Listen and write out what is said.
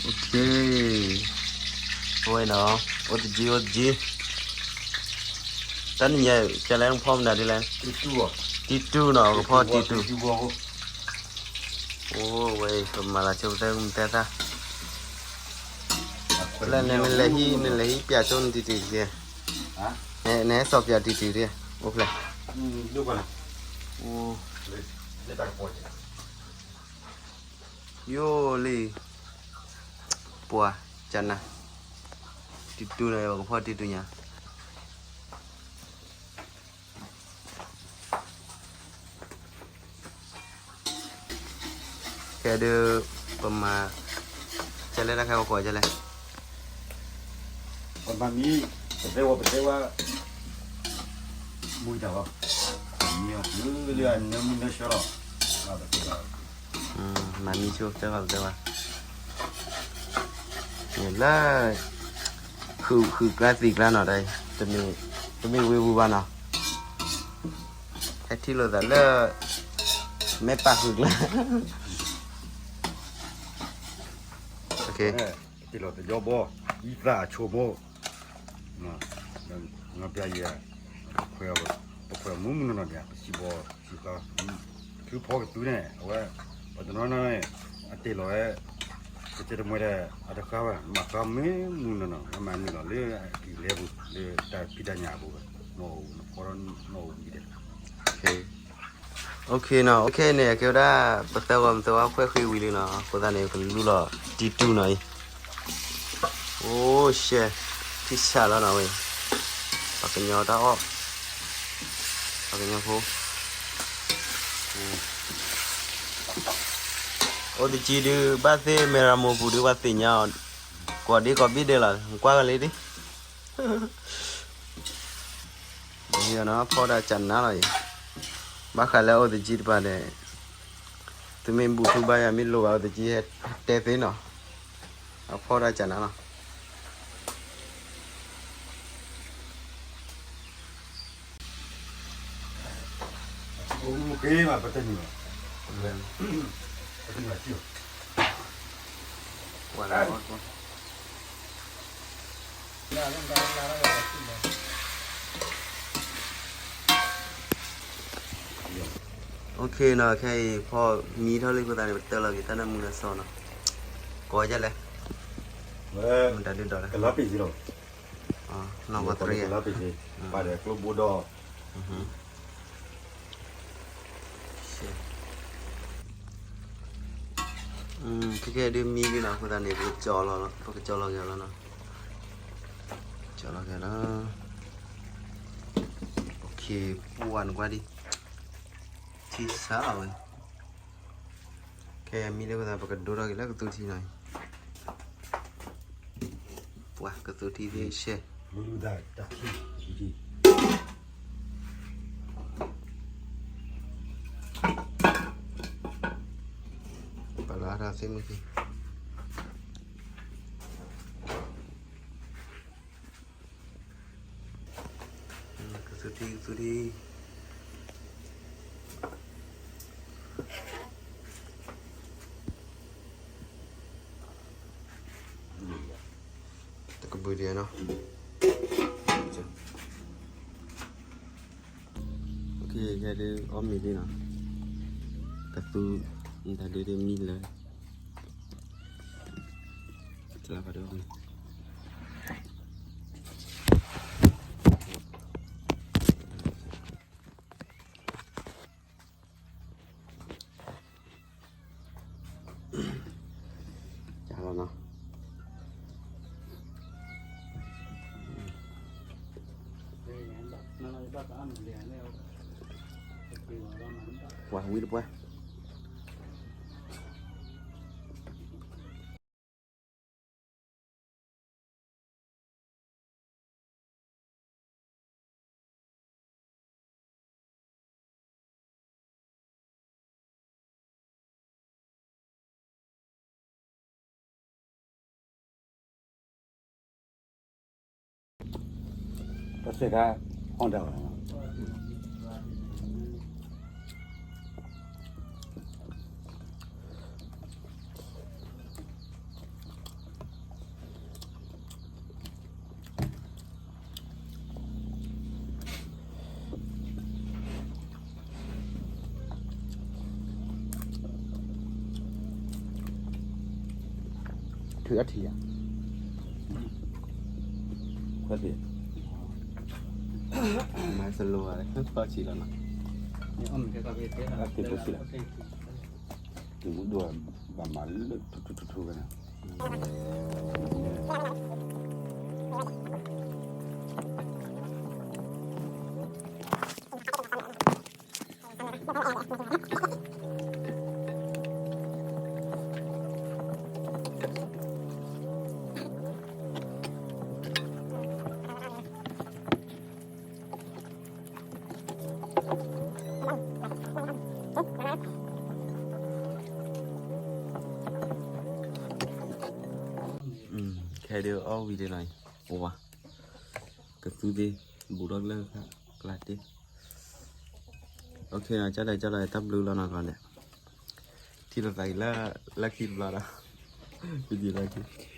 Okay, အဝဲနီၤ, အိၣ်တကံ အိၣ်တကံ. တၢ်နံၤညါ ကလဲၣ် နဖီမနုၤဒ်လဲၣ်. တံတူနီၤ, ကဖီတံတူ. အိၣ်ဝဲ ပမၤလၤကၠိပသဲမတဲသၣ်. လၢနလဲၤဟံၣ် နလဲၤဟံၣ်ပျးကၠိနတံတူတက့ၢ်. နဟဲစီၤပျးတံတူတက့ၢ်, အိၣ်ဖျဲၣ်. ယိၣ်လံ, ပှၤကနၤ, တံတူန့ၣ် ပကဖီတံတူညါ. ခဲဒုး ပမၤ ကလဲၣ် တၢ်ခဲကီၢ်ကလဲၣ်. ပမၤမံ, ပတဲဝဲ ပတဲဝဲ မူတၢ်ဝဲ, မံလၢနမူနဆှီလီၤ. မၤမံဆိ ပတဲဝဲ ပတဲဝဲ လၢ ဃုာ်ကျါသံာ်ကျါနီၤ, တမ့ၢ်ဝ့ၢ်ပူၤဘၣ်နီၤ. ဟဲထံၣ်လိာ်သးလၢ မဲာ်ပာ်ဃုာ်ကျါ. တ့ၢ်လီၤတယီဘီ, အံသၣ်အဆိမိၣ်, ငါပျဲယဲ, ပခွဲးမူးမူးနီၢ်နီၢ်ဒံး ပစံးဘီစံးဃါ, ထုဖီကသူန့ၣ် အဝဲ ပှၤတနီၤနီၤန့ၣ် အတ့ၢ်လီၤဝဲ ကစၢၢ်တမှဲဒီး အတဃါဝဲ မၤဃါမ့ၢ်မူးနီၢ်နီၢ် မၤနုာ်လီၤလၢအကံၢ်လဲပူၤ လၢတၢ်ဖံးတၢ်ညၣ်အပူၤ, နီၢ်အိၣ်နဖီထီၣ်နီၢ်အိၣ်ဝံၤဒီး OK နီၤ, OK န့ၣ် ကဲဝဲဒၣ် ပသၢဂီၤမသၢဝါခွဲးဃ့ဝံၤလံနီၤ, အဃိသတးန့ၣ် ကလူလီၤတံတူနီၤအံၤ. အိၣ်ရှဲ, ထံဆးလီၤနီၤဝဲ, ပှၤကညီတၢ်အီၣ်, ပှၤကညီဖိ, အိၣ်တကံဒုး ဘၣ်သ့ၣ်မဲရမိၢ်ပူၤဒုး ပှၤသ့ၣ်ညါအီၤ, ကိးဒ့ကိးဘ့ၣ်ဒဲးလီၤ, ကွၢ်ကလံဒ် ဖီဒၣ်ကနၤလီၤအံၤ, ဘၣ်ဃးလၢအိၣ်တကံတပၤန့ၣ်, သုမ့ၢ်ဘူၣ်ထူဘါယွၤ မ့ၢ်လိၣ်ဘၣ်အိၣ်တကံ ဟဲတဲသ့နီၤ, အဖီဒၣ်ကနၤလီၤ. OK နီၤ, ခဲအံၤဖီမံထီၣ်လံအဃိသတးန့ၣ် ပတၢလီၤက့ၤတၢ်နၢမူနၢဆှီနီၤ, ကိးဒ်လဲၣ်, မတၤဒုးဒီးလဲၣ်, ကလါပ့ၤစ့လီၤ, နီၢ်ကီၢ်တရံး, ကလါပ့ၤစ့, ပာ်ဒီးကျိဘိဒီး ခဲကဲဒုးမံလံနီၤ, အဃိသတးန့ၣ် ပကကၠီလီၤ, ပကကၠီလီၤက့ၤလီၤနီၤ, ကၠီလီၤက့ၤလီၤ. OK, ပှၤနကွၢ်ဒံး, ထံဆးဝဲ, ခဲမံလၢအဃိသတး ပကဒိထီၣ်က့ၤလၢကသူထံနီၤ, ပှၤကသူထံသ့ၣ်ရှဲ ပလၢတၢ်သ့ၣ်မုၢ်သ့ၣ်, ကသူထံ ကသူထံ, တကဘုးဒံးနီၤ, OK, ယဲဒုးအီၣ်မ့ၤသ့ၣ်နီၤ, ကသူ, တၢ်ဒုးဒုးမံလၢ ကၢ်လီၤနီၤ, ပှၤဝံတပှၢ်. ထုးအထံၣ်ယၤ, ခွဲးသ့ၣ်, မၤစလိၤဝဲ ခွဲးဆံးလီၤနီၤ, အသ့ၣ်ဖိဆံးလီၤ, တုၤမူဒိၣ်ဘၣ်မၤလၢထူထူထူထူဝဲနီၤ. ခဲဒုးအီၣ်ဝံၤဒ်နီၤ, အိၣ်ဝါ, ကသူသ့, ဘူးထီၣ်လၢကျါတ့ၢ်, ကၢ်လဲၣ်ကၢ်လဲၣ် တၢ်ဘျုးလီၤနီၤကီးလဲၣ်, ထံၣ်လိာ်သးအံၤလၢ လၢခံတဘျီဒီး, ပယံၤလၢခံ